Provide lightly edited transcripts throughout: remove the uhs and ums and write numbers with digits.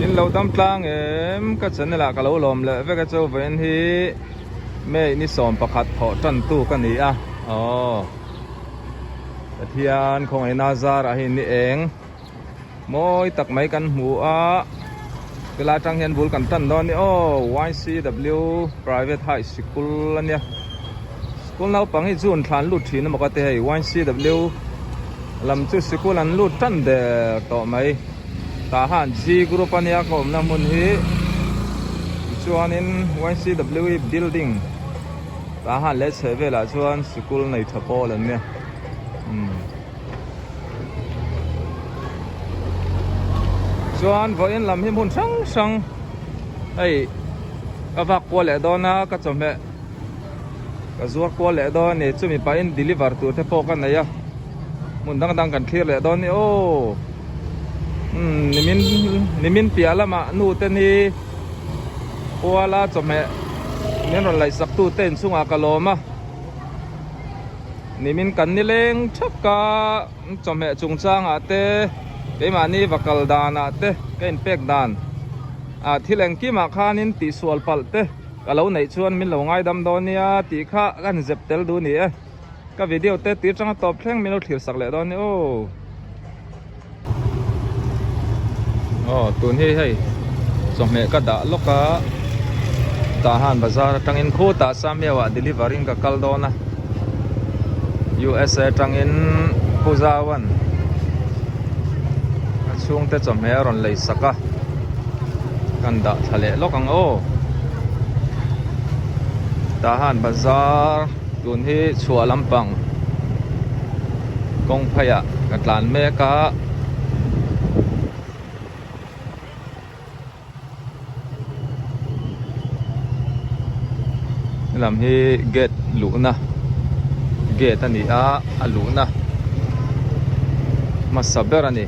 In lo dam tlang em ka channel ah ka lo lawm leh vek a chu vawiin hi May ni 11 thawh tan tu ka ni a aw Pathian khawngaihna zarah hi ni eng mawi tak mai kan hmu a tilai atang hian bul kan tan dawn a ni aw YCW Private High Sikul ania school naupang hi June thla an lut thin emaw ka ti hei YCW lam chu sikul an lut tan der tawh mai tah han G group ania ka awmna hmun hi tichuanin YCW building tah han leh chheh velah chuan sikul nei tha pawl an nia umm. Chuan vawiin lam hi hmun hrang hrang hei ka vak kual leh dawn a ka chawhmeh ka zuar kual leh dawn a ni chumi pahin deliver tur te pawh ka nei a hmun dang dang kan thlir leh dawn a ni aw umm nimin nimin piah lamah nu te ni kuala chawhmeh min rawn laihsak tu te inchungah ka lawm a. Nimin kan ni leng thak a chawhmeh chungchangah te keimahni va kal danah te ka inpek dan ah thil engkimah khanin tihsual palh te ka lo neih chuan min lo ngaidam dawn nia tih kha ka han zep tel duh ni e ka video te tir tanga tawp thleng min lo thlir sak leh dawn ni aw. Aw tun hi hei chawhmeh ka dah lawk a tah han bazar atangin khutah Sameo ah deliver in ka kal dawn a USA atangin Puzawan a chhungte chawhmeh a rawn lei sak a kan dah thla leh lawk ang aw tah han bazar tun hi chhuah lampang kawng pheiah ka tlan mek a. Helam hi gate luhna gate a ni a a luhna hmasa ber a ni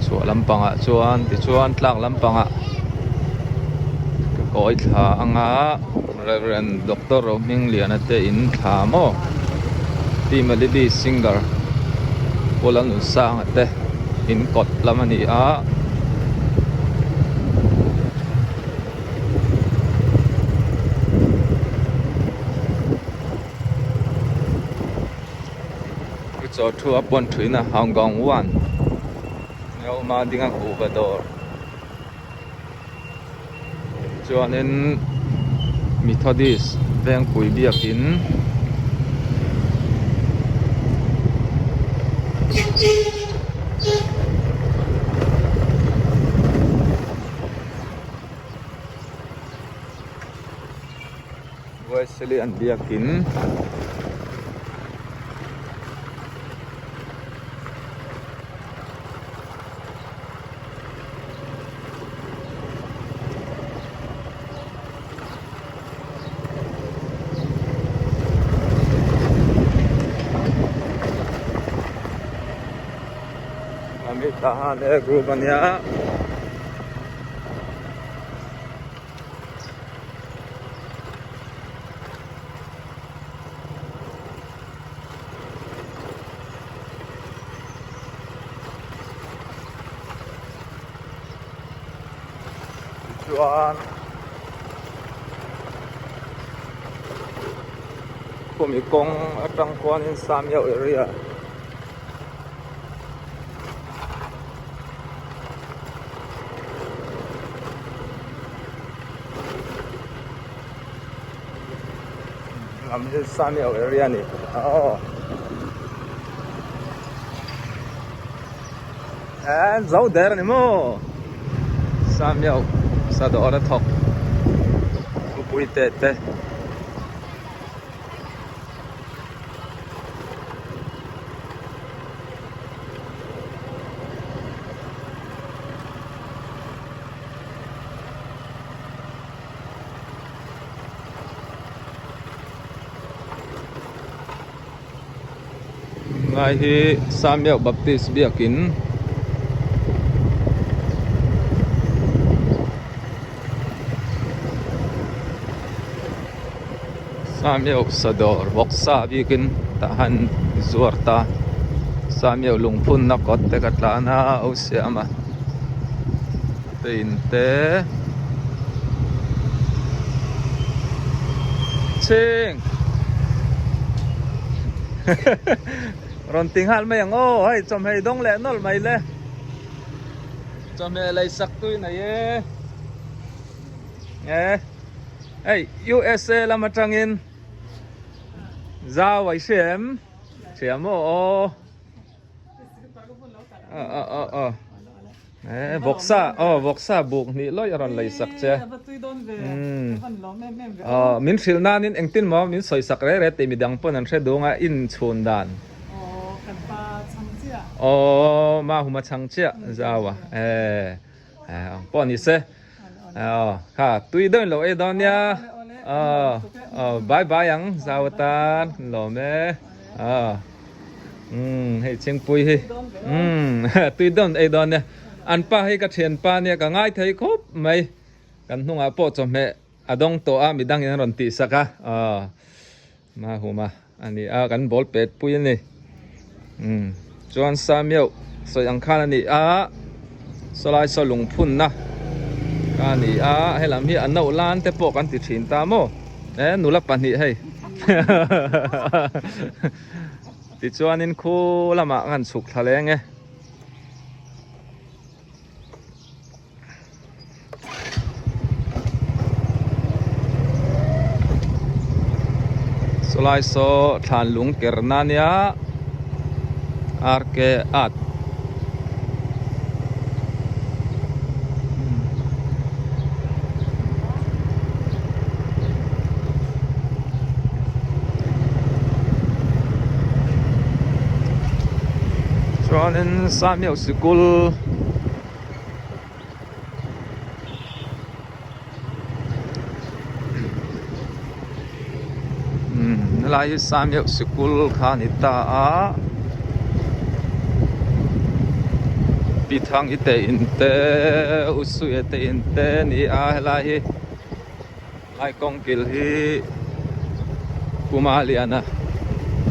chhuah lampangah chuan tichuan tlak lampangah ka kawi thla anga. Rev Doctor Rohmingliana te in thla maw Pi Melody singer Pu Lalnunsanga te in kawt lam a ni a. Chaw thu a pawn thuina Hong Kong one a awm a ding a kuhva dawr. Chuanin Methodist Vengpui biakin Wesleyan biakin Tahan e group ania. Tichuan khumi kawng atang khuanin Samyau area lam hi Samyau area a ni aw. Eee zo der a ni maw Samyau sa dawr a thawk thupui te te. Ngai hi Samuel Baptist biakin Samuel Sadawr vawksa biakin tah hian zuar ta. Samiau lungphunna kawt te ka tlan a a siam a paint te chhing rawn ti nghal mai ang aw hei chawhmeh dawng leh nawlh mai le chawhmeh lei sak tui nei e e hei USA lam atangin zau a i hria em. Hria maw aw a a a e vawksa aw vawksa buk hnih lawih a rawn lei sak che aw min hrilh nanin engtin maw min sawi sak reh reh tih midang pawn an hre dung a in chhun dan aw mahuma chhang chiah zau a e ang pawh ni se. Aw kha tui deuh in lo ei dawn nia aw aw bye bye ang zau atan lawm e aw umm hei chhingpui hi umm tui deuh in ei dawn nia an pa hi ka thian pa nia ka ngai thei khawp mai kan hnungah pawh chawhmeh a dawng tawh a midang in an rawn tih sak a aw Mahuma a ni a kan ball pet pui a ni umm chuan Samiau sawi ang khan a ni a sawlai saw lungphunna a ni a helam hi a no lan te pawh kan ti thin ta maw e nula pahnih hei tichuanin khu lamah kan chhuk thla leng e. Sawlai saw thlan lung ker na nia RK at chuanin Samiau sikul. Umm helai hi Samiau sikul kha a ni ta a Pi Thangi te in te U Suia te in te a ni a helai hi Lai kawng kil hi Puma Liana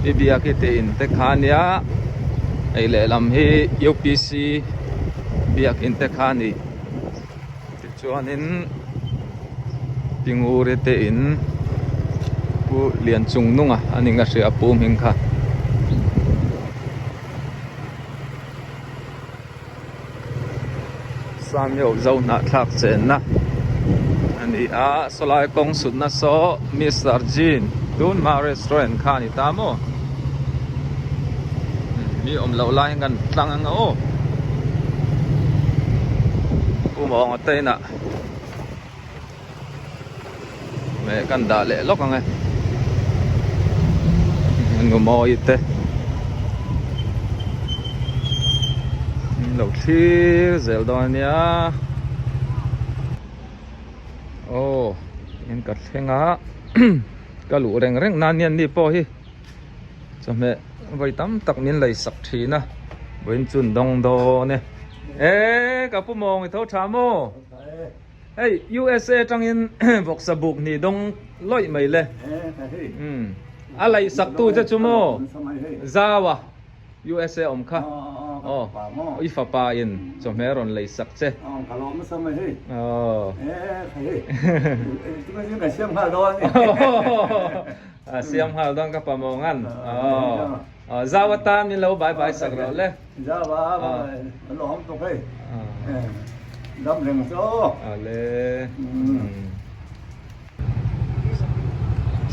Pi Biaki te in te kha a nia hei lehlam hi UPC biakin te kha a ni tichuanin Tinguri te in Pu Lianchungnunga a ni nga hria a pu hming kha. Samiau zo hnahthlak chenna a ni a sawlai kawng sutna saw Mister Jean tunhma restaurant kha a ni ta maw mi awm loh lai hian kan tlang ang a aw Pu Mawnga te inah meh kan dah leh lawk ang e nu mawi te an lo thlir zel dawn ania aw in ka thleng a ka luh reng reng nan hian ni pawh hi chawhmeh vawi tam tak min lei sak thin a vawiin chu an dawng dawn e e ka pu mawng i tho tha maw. Hei USA atangin vawksa buk ni dawng lawih mai le. Umm a laih sak tu che chu maw Zau a USA awm kha aw i fapa in chawhmeh rawn lei sak che. Aw a siam nghal dawn ka pa mawngan aw Zau atan min lo bai bai sak rawh le. Ale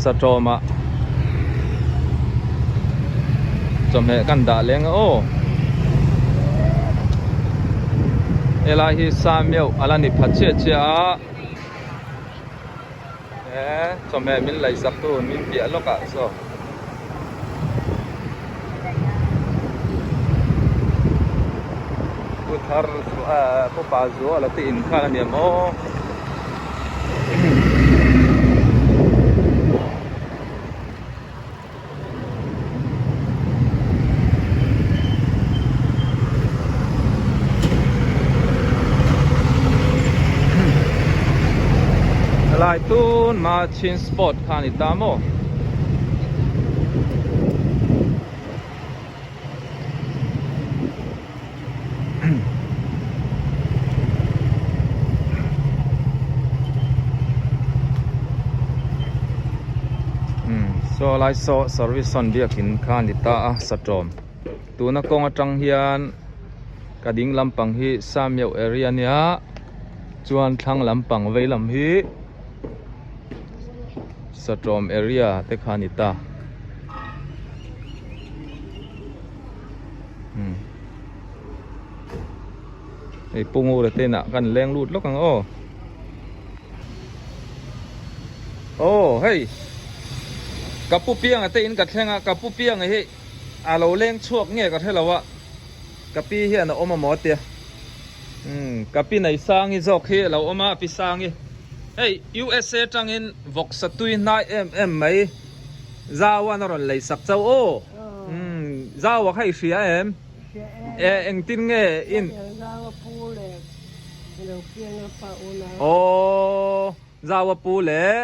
satawm ah chawhmeh kan dah leng a aw helai hi Samiau a la ni pha chiah chiah a he chawhmeh min laih sak tu min piah lawk ah saw. Pu thar pu pa zual a te in khan a niam aw. Helai tun ma chin spot kha a ni ta maw. Umm saw lai saw service sawn biakin kha a ni ta a satawm tuna kawng atang hian ka ding lampang hi Samiau area ania chuan thlang lampang vei lam hi satawm area te kha a ni ta. Umm hei Pu Ngura te inah kan leng lut lawk ang aw aw hei ka pu pianga te in ka thleng a ka pu pianga hi a lo leng chhuak nge ka hre lo a ka pi hian a awm a maw tia umm ka pi nei sang hi zawk hi a lo awm a pi sang hi hei USA tangin vawksa tui hnai em em mai. Zauan a rawn lei sak chauh aw. Umm Zaua kha i hria em? Hria e. E engtin nge in? Zaua pu leh lo piang a pa unau. Aw Zaua pu leh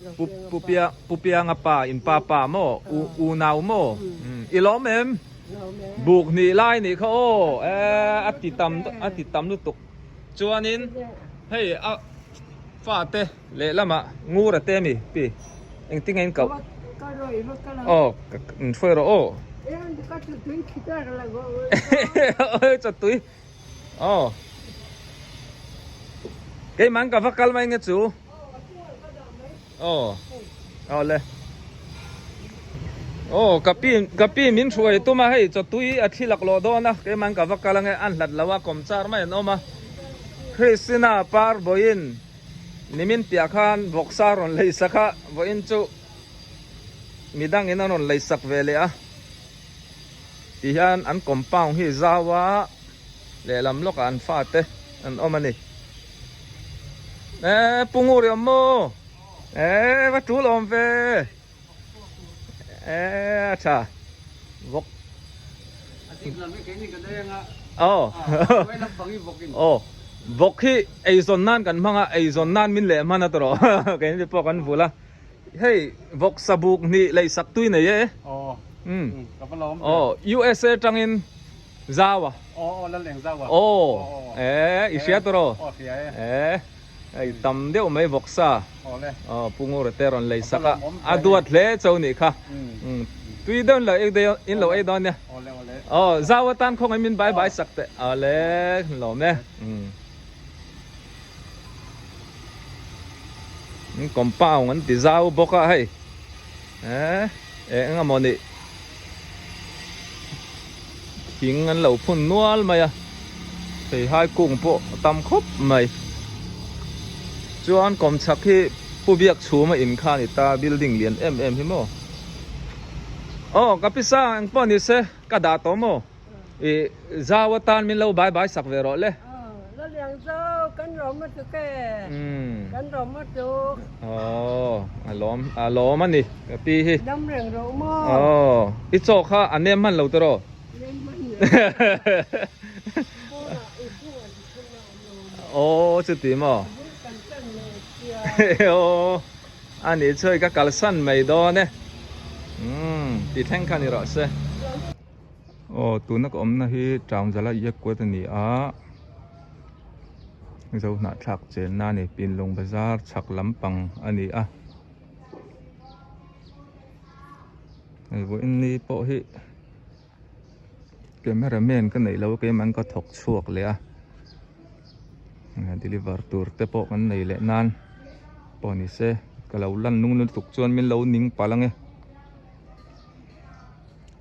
Lo pu piang a pu pa. piang pu piang a pa in pa pa maw u unau maw? Umm i lawm em? Lawm e. Buk hnih lai nih kha aw e a ti tam a ti tam lutuk. Chuanin hei a fate Lehlamah ngur a te mi pi engtin nge in koh? Aw in hruai rawh aw. Oi chatui aw keimah ka va kal mai nge chu aw aw le aw ka pi ka pi min hruai tum a hei chatui a thli laklawh dawn a keimah ka va kal ange an hlat lo a kawmchar mai an awm a Christina par vawiin. Nimin piah khan vawksa rawn lei sak a, vawiin chu midangin an rawn lei sak ve leh a. Ti hian an compound hi zau a, lehlam lawkah an fate an awm a ni. Eee Pu Nguri awm maw? Eee va tul awm ve. Eee a tha vawk. Aw aw vawk hi eizawn nan kan hmang a eizawn nan min leh hman a tawh keini pawh kan vul a hei vawk sabuk hnih lei sak tui nei e aw USA tangin zau a aw e i hria tawh e. Hei tam deuh mai vawksa aw Pu Ngura te rawn lei sak a, a duat hle cho nih kha. Tui deuh in lo ei dawn in lo ei dawn nia. Aw zau atan khawngaih min bai bai sak teh. Awle lawm e. Compound an ti zau bawk a hei. Eh eng emaw nih thing an lo phun nual mai a theihai kung pawh a tam khawp mai chuan kawmchhak hi pu biak chhum a in kha a ni ta building lian em em hi maw aw ka pisa eng pawh ni se ka dah tawh maw. I zau atan min lo bai bai sak ve rawh le. Aw, Laliang zau kan rawm a tuk e. Kan rawm a tuk. Aw, a lawm, a lawm a ni ka pi hi. Dam reng rawh maw. Aw, i chaw kha a nem hman lo tiraw? Nem hman lo. Pawnah i chungah ti thum a awm lo maw? Aw, chuti maw? A bul kan tan leh sia. Aw, a nih chu hei ka kalsan mai dawn e. Umm, ti thleng kha ni rawh se. Aw tuna ka awmna hi Townzala Iakkuat a ni a Zohnahthlak chenna a ni Pinlung bazar chhak lampang a ni a hei vawiin ni pawh hi camera man ka neih lo a keimah ka thawk chhuak leh a deliver tur te pawh kan nei leh nan pawh ni se ka lo lan nung lutuk chuan min lo ning palh ange.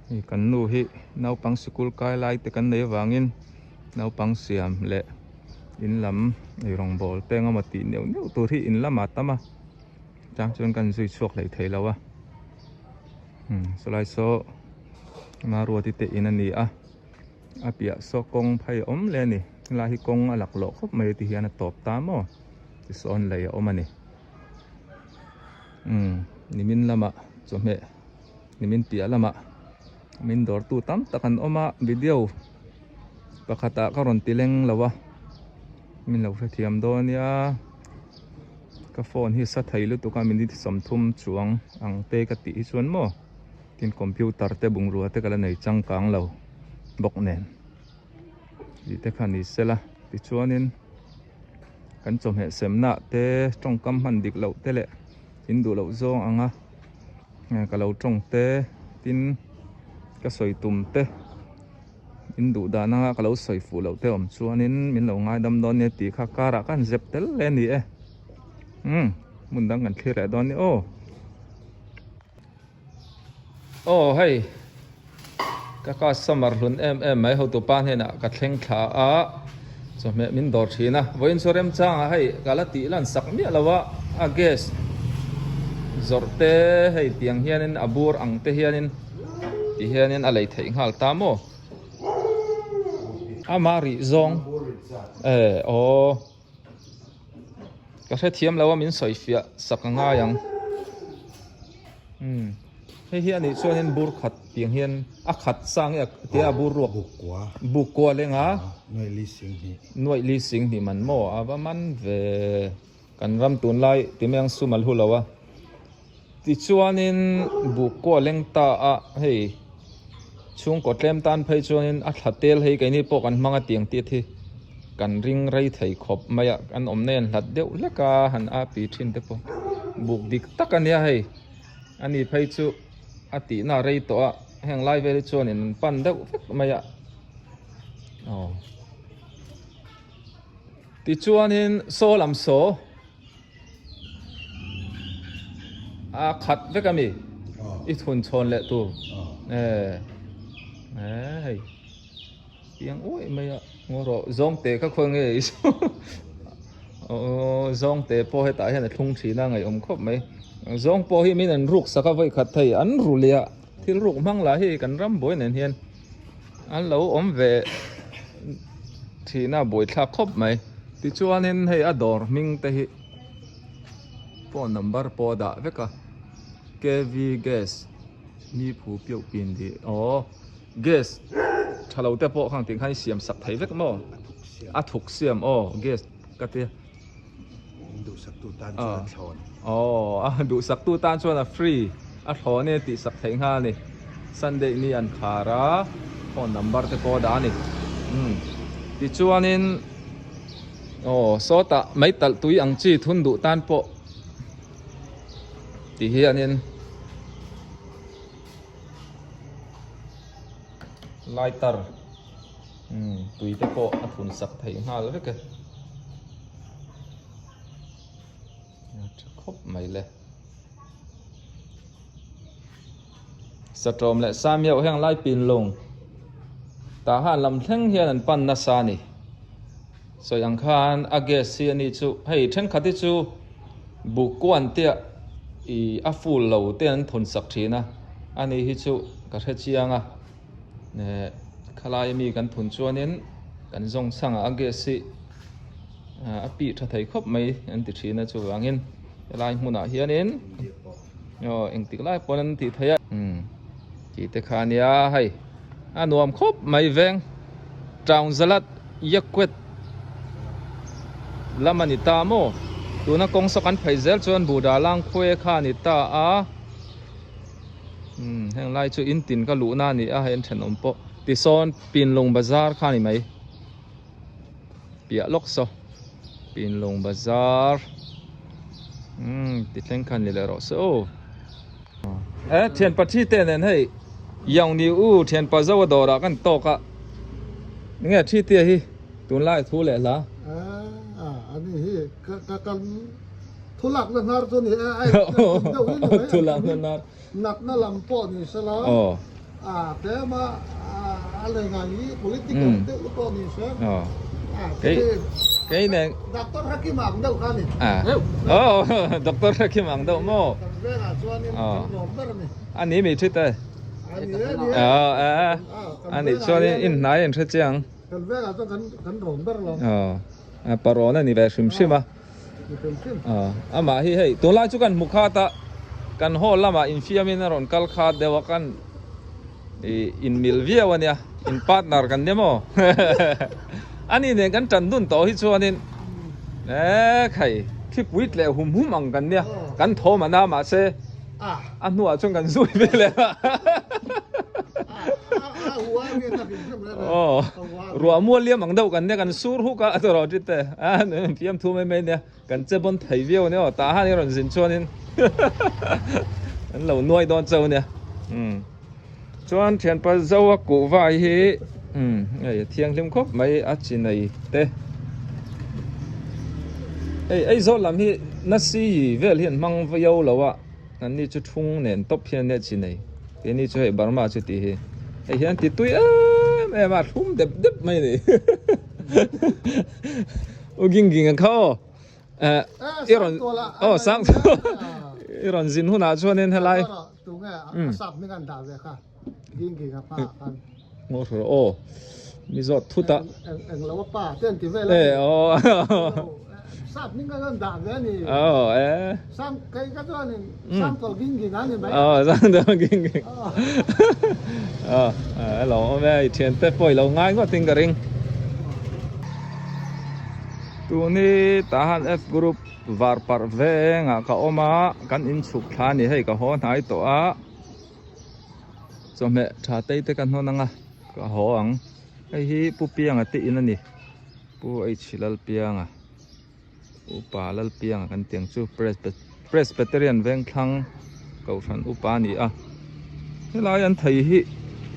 Hei kan nu hi naupang sikul kai lai te kan nei avangin naupang siam leh in lam ei rawngbawl te engemaw tih neuh neuh tur hi in lamah a tam a chang chuan kan zui chhuak hlei thei lo a umm sawlai saw Maruati te in a ni a a piah saw kawng phei a awm leh a ni helai hi kawng a laklawh khawp mai ti hian a tawp ta maw tisawn lei a awm a ni umm nimin lamah chawhmeh. Nimin piah lamah min dawrtu tam tak an awm a video pakhatah ka rawn ti leng lo a min lo hrethiam dawn ania ka phone hi sa thei lutuk a minute 30 chuang ang te ka tih hi chuan maw tin computer te bungrua te ka la nei changkang lo bawk nen. Tih te kha ni sela tichuanin kan chawhmeh semna te tawngkam hman dik loh te leh in duh loh zawng anga ka lo tawng te tin ka sawi tum te in duh dan anga ka lo sawi fuh loh te awm chuanin min lo ngaidam dawn nia tih kha karah khan zep tel hle a ni e umm hmun dang kan thlir leh dawn nia aw. Aw hei ka customer hlun em em mai hotu pa hnenah ka thleng thla a chawhmeh min dawr thin a vawiin chu remchangah hei ka la tih lan sak miah lo a a gas zawrh te hei tiang hianin a bur ang te hianin ti hianin a lei theih nghal ta maw ama rih zawng eh aw. Ka hrethiam lo a min sawi fiah sak a ngai ang. Umm hei hi a nih chuanin bur khat tiang hian a khat sang nge tia a bur ruak Buk kua. Buk kua leng a. Nuaih li sing hnih. Nuaih li sing hnih man maw a va man ve kan ram tunlai ti mai ang sum a hlu lo a. Tichuanin buk kua leng ta a hei chhungkaw tlem tan phei chuanin a thla tel hei keini pawh kan hmang a tiang tit hi kan ring rei thei khawp mai a kan awm nen hlat deuh hlek a han a pi thin te pawh buk dik tak a nia hei ani phei chu a tihna a rei tawh a heng lai vel hi chuanin an pan deuh vek mai a aw tichuanin saw lam saw. A khat vek a mi i thun chhawn leh tur e e hei piang uaih mai a ngaw rawh zawng te kha khawi nge i aw zawng te pawh hetah hian a thlung thin a ngaihawm khawp mai zawng pawh hi min an ruk sak a vawi khat thei an ru leh a thil ruk hmang lah hi kan ram buai nen hian an lo awm ve Thihna a buaithlak khawp mai. Tichuanin hei a dawr hming te hi phone number pawh a dah vek a KV gas ni phu piauh pin tih aw gas tha lo te pawh khang tih khan i siam sak thei vek maw a thuk siam aw gas ka tia Duhsaktu tan chuan a thlawn. Aw a duhsaktu tan chuan a free a thlawn e tih sak theih nghal a ni. Sunday ni an khar a phone number te pawh a dah a ni. Umm tichuanin aw sawtah mai talh tui ang chi thun duh tan pawh ti hianin lighter umm tui te pawh a thun sak theih nghal vek e. A tha khawp mai le. Satawm leh Samiau heng lai pin lung tah han lam thleng hian an pan nasa a ni. Sawi ang khan a gas hi a ni chu hei thenkhat hi chu buk kuan te ih a full lo te an thawn sak thin a, a ni hi chu ka hre chiang a. Eh khalai ami kan thun chuanin kan zawng chhangah a gas hi a pih tha thei khawp mai an ti thin a chuvangin helai hmunah hianin aw engtik lai pawn an tih theih a umm tih te kha ania hei a nuam khawp mai veng town zalat yakwet lam a ni ta maw tuna kawng saw kan phei zel chuan buddha lang khuai kha a ni ta a. Umm heng lai chu in tin ka luhna a ni a hei an thenawm pawh tisawn Pinlung bazar kha a ni mai piah lawk saw Pinlung bazar umm ti thleng kha a ni leh rawh se aw e thianpa thi te nen hei Yong Ni U thianpa zo a dawrah kan tawk a enge thi te hi tunlai thu leh hla. A ani hi ka kan. Thu lakna hnar chu ni e, a in deuh hi ni mai. Thu lakna hnar. Natna lam pawh ni se la, a tlema a lei ngai hi political deuh te pawh ni se. Kei kei nen. Doctor Hakim ang deuh kha ni. Aw Doctor Hakim ang deuh maw? Kan vengah chuanin kan lawm ber a ni. A ni mi thit e. A ni e, ni e. A nih chuanin in hnai in hre chiang. Kan vengah chuan kan lawm ber lawm. Aw parawn a ni ve hrim hrim a. Amah hi hei tunlai chu kan hmu khat a, kan hall lamah infiamin a rawn kal khat deuh a, kan ih inmil viau a nia, in partner kan nia maw ani nen kan tan dun tawh hi chuanin e khai thipui tleh hum hum ang kan nia, kan thawm a na mahse a hnuah chuan kan zui ve leh a. Aw ruah mual liam ang deuh kan nia kan sur huk a tawh rawh ṭit te a fiam thu mai mai nia kan che bawn thei viau ania aw tah han i rawn zin chuanin an lo nuai dawn chauh ania umm chuan thianpa Zoa kuhvai hi umm hei a thianghlim khawp mai a chi nei te hei Aizawl lam hi nasi vel hi an hmang viau lo a. An ni chu thung nen tawp hian nia chi nei. Keini chu hei Burma chu tih hi. Hei hian ti tui em em a thlum dep dep mai ni. U ging ging ang kha aw. Eh i rawn aw sang i rawn zin hunah chuanin helai. Tunge a sap hming an dah ve kha ging ging a pa khan. Ngaw hreh aw mi zawt thut a. Eng lo a pa te an ti vel a. Eh aw. Sap hming kan rawn dah ve a ni. Aw eh. Sang kei ka chuan in sang tawlh ging ging a ni mai. Aw sang tawlh ging ging. Aw a lo awm e i thian te pawh i lo ngai ngawt in ka ring. Tun hi Tahan F group var parh vengah ka awm a kan inchhuk thla a ni hei ka haw hnai tawh a. Chawhmeh tha tei te ka hnawn anga ka haw ang hei hi Pu Pianga te in a ni Pu H Lalpianga Upa Lalpianga kan tih ang chu Presbyterian Vengthlang Kohhran Upa a ni a helai an thei hi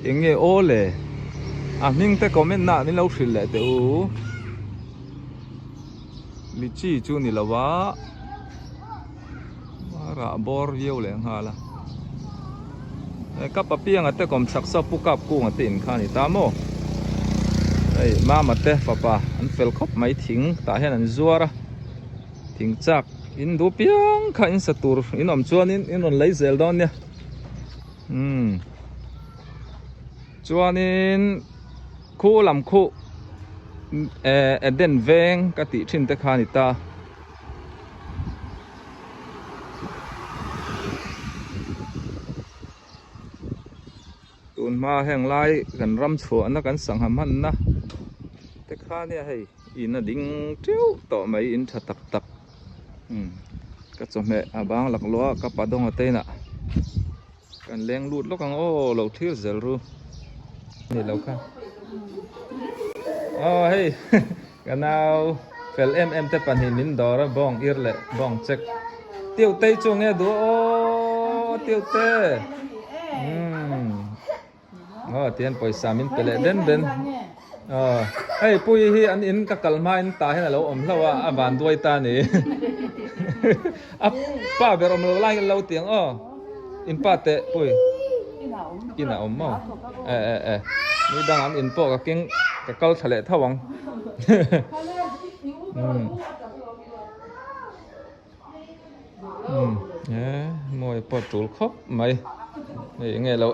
eng nge aw le a hming te comment na ah min lo hrilh leh teh u lychee chu ni lo a. Rah bawr viau leh nghal a he ka papianga te kawm chhak saw pu kap kunga te in kha a ni ta maw hei mama te fapa an fel khawp mai thing tah hian an zuar a thing chak in duh piang kha in sa tur in awm chuanin in rawn lei zel dawn nia umm chuanin khu lam khu eh Eden veng ka tih thin te kha a ni ta. Tun hma heng lai kan ram chhuahna kan sangha hmanna te kha nia hei in a ding teuh tawh mai in tha tak tak umm ka chawhmeh a bang laklawh a ka padawng a te inah kan leng lut lawk ang aw lo thlir zel ru ni lo kha aw hei ka nau fel em em te pahnih min dawr a bawng ir leh bawng chek tiu te chu nge duh aw tiu te umm aw tihian pawisa min pe leh den den aw hei pui hi an in ka kal hma in tah hian alo awm hlauh a a van duai ta a ni a pa ber awm lo lai lo tiang aw in pa teh pui in a awm maw eh eh eh ni dang an in pawh ka keng ka kal thla leh tho ang umm umm eh mawi pawh tul khawp mai hei enge lo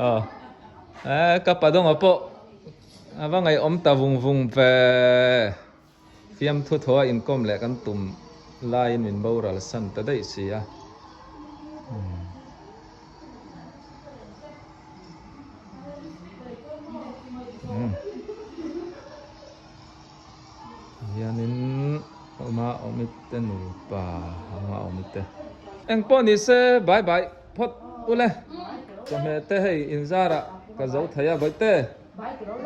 aw eh ka padawng pawh a va ngaihawm ta vung vung ve. Fiamthu thaw a inkawm leh kan tum laiin min boral san ta daih si a. Hianin awma awmit te nupa awma awmit te. Engpawh ni se bye bye phawt ule. Chawhmeh te hei inzarah ka zo thei a bawihte.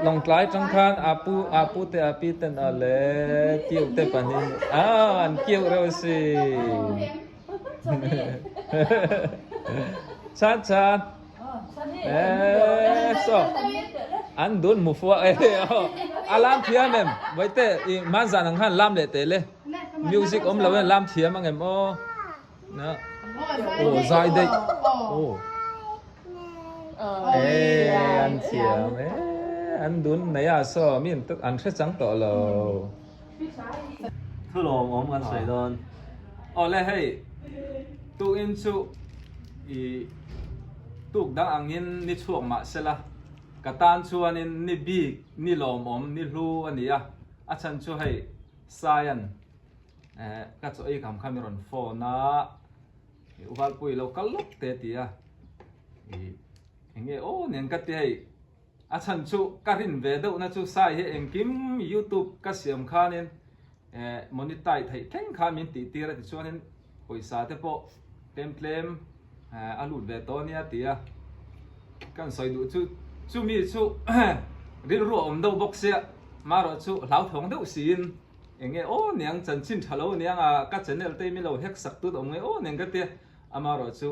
Lawngtlai tang khan a pu a pu te a pi ten a le kiu te pahnih a an kiu reuh si chan chan eh so an dun mu fua e a lam thiam em vaite i man zan ang khan lam leh teh le music awm lo en lam thiam ang em aw na aw zai daih aw Ê an thiam e an dun mai a saw mi an hre chang tawh lo. Thu lawm awm kan sawi dawn. Awle hei tukin chu i tuk dang angin ni chhuak mah sela ka tan chuanin ni bik ni lawmawm ni hlu a ni a a chhan chu hei Saian ka chaw ei kham kha mi rawn phone a. I uvalpui lo kal lawk te a ti a, i enge aw nen ka ti hei, a chhan chu ka rin ve deuh na chu sai hi engkim youtube ka siam khanin monetize theih thleng khan min tih tir a ti chuanin pawisa te pawh tlem tlem. A lut ve tawh ania ti a, kan sawi duh chu chumi chu rilru a awm deuh bawk sia, marawh chu hlauthawng deuh siin eng nge aw niang chanchin tha lo niang a ka channel te mi lo hack sak tut awm nge aw niang ka tia, amarawh chu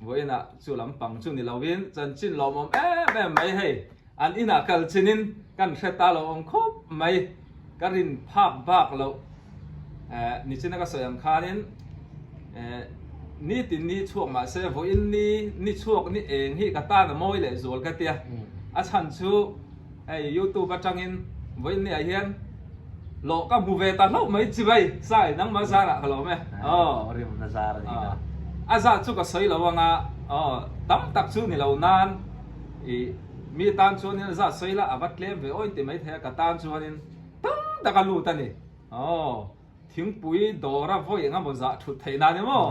vawiinah chu lampang chu ni lovin chanchin lawmawm em em mai hei an inah kal chinin kan hre ta lo awm khawp mai ka rin phak bak loh nichina ka sawi ang khanin nitin ni chhuak mahse vawiin ni ni chhuak ni eng hi ka tan a mawi leh zual ka tia a chhan chu hei youtube atangin vawiin ni ah hian lawh ka hmu ve ta hlauh mai chi mai sai nangmah zarah ka lawm e aw a zat chu ka sawi lo anga aw tam tak chu ni lo nan ih mi tan chuanin a zat sawi la a va tlem ve awi ti maithei a ka tan chuanin tam tak a lut a ni. Aw, thingpui dawra vawi eng emaw zah thut theih nan emaw?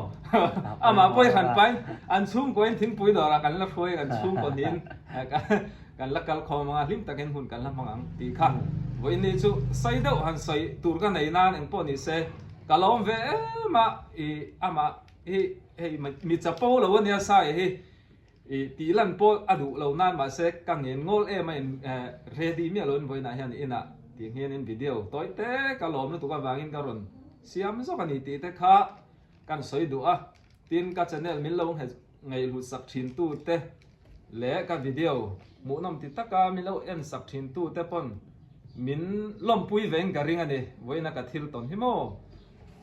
Amah pawhin han pain an chhungkuain thingpui dawrah kan la hruai kan chhungkaw hnin kan la kal khawm ang a, hlim takin hun kan la hmang ang tih kha vawiin ni chu sawi deuh han sawi tur ka nei nan eng pawh ni se ka lawm ve em a, ih amah hi hei mi chapo lo ania Saia hi. I tih lan pawh a duh lo nan mahse ka ngen ngawl em a in ready miah lo in vawiinah hian inah tih hian in video tawi te ka lawm lutuk avangin ka rawn siam zawk a ni tih te kha kan sawi duh a, tin ka channel min lo ngaihhlut sak thin tu te leh ka video hmuhnawm ti taka min lo en sak thin tu te pawn min lawmpui ve in ka ring a ni vawiina ka thil tawn hi maw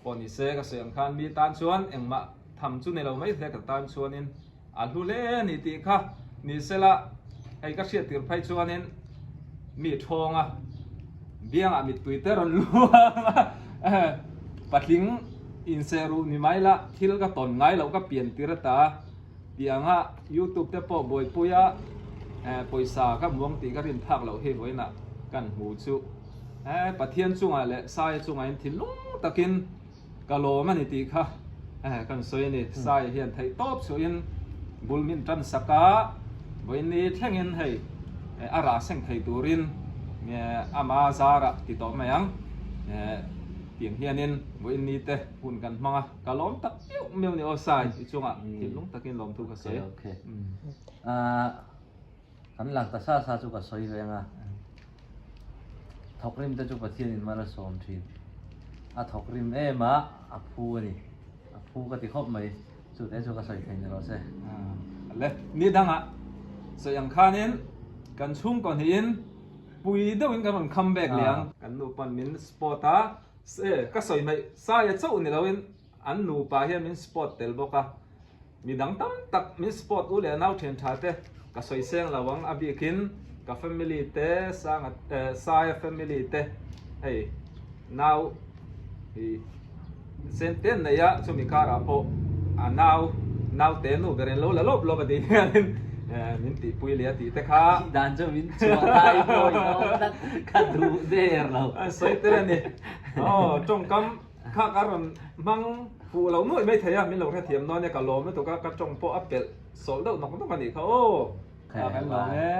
pawh ni se ka sawi ang khan mi tan chuan engmah tham chu ni lo mai hle ka tan chuanin A hlu hle a ni tih kha ni sela, hei ka hriat tir phei chuanin mi thawnga biangah mittui te rawn luang a, patling inseh ruh ni mai la thil ka tawn ngai loh ka pian tir ata tih anga youtube te pawh buaipuia pawisa ka muang tih ka rin phak loh hi vawiinah kan hmu chu Pathian chungah leh Saia chungah in thinlung takin Ka lawm a ni tih kha kan sawi a ni. Sai hian theih tawp chhuahin bul min tan sak a, vawiin ni thlengin hei a rah seng thei turin ama zarah ti tawh mai ang. Tiang hianin vawiin ni te hun kan hmang a, ka lawm tak meuh meuh ni aw Sai i chungah thinlung takin lawmthu ka sawi. Kan lak ta sa sa chu ka sawi reng a, thawkrim te chu Pathianin mal a sawm thin. A thawkrim em a, a phu a ni. A phu ka ti khawp mai, chu te chu ka sawi thei ni rawh se. Le, ni dangah sawi ang khanin kan chhungkaw hnihin pui deuhin kan rawn come back leh ang. Kan nu pawn min spot a, ka sawi hmaih saia chauh ni loin an nupa hian min spot tel bawk a. Mi dang tam tak min support u leh nau thian tha te ka sawi seng lo ang a bikin ka family te sanga saia family te hei nau hi sen te an nei a chumi karah pawh a nau nau te nu ber in lo la lawp lawp a tih hianin min tihpui leh a tih te kha dan chu min chhuah tai pawh in awm tlat ka duh der lo a sawi tel a ni aw tawngkam Kha ka rawn hmang fuh lo nuaih mai thei a, min lo hrethiam nawn e, ka lawm lutuk a, ka tawng pawh a pelh sawlh deuh nawk nawk a nih kha aw. Kha kan lawm e.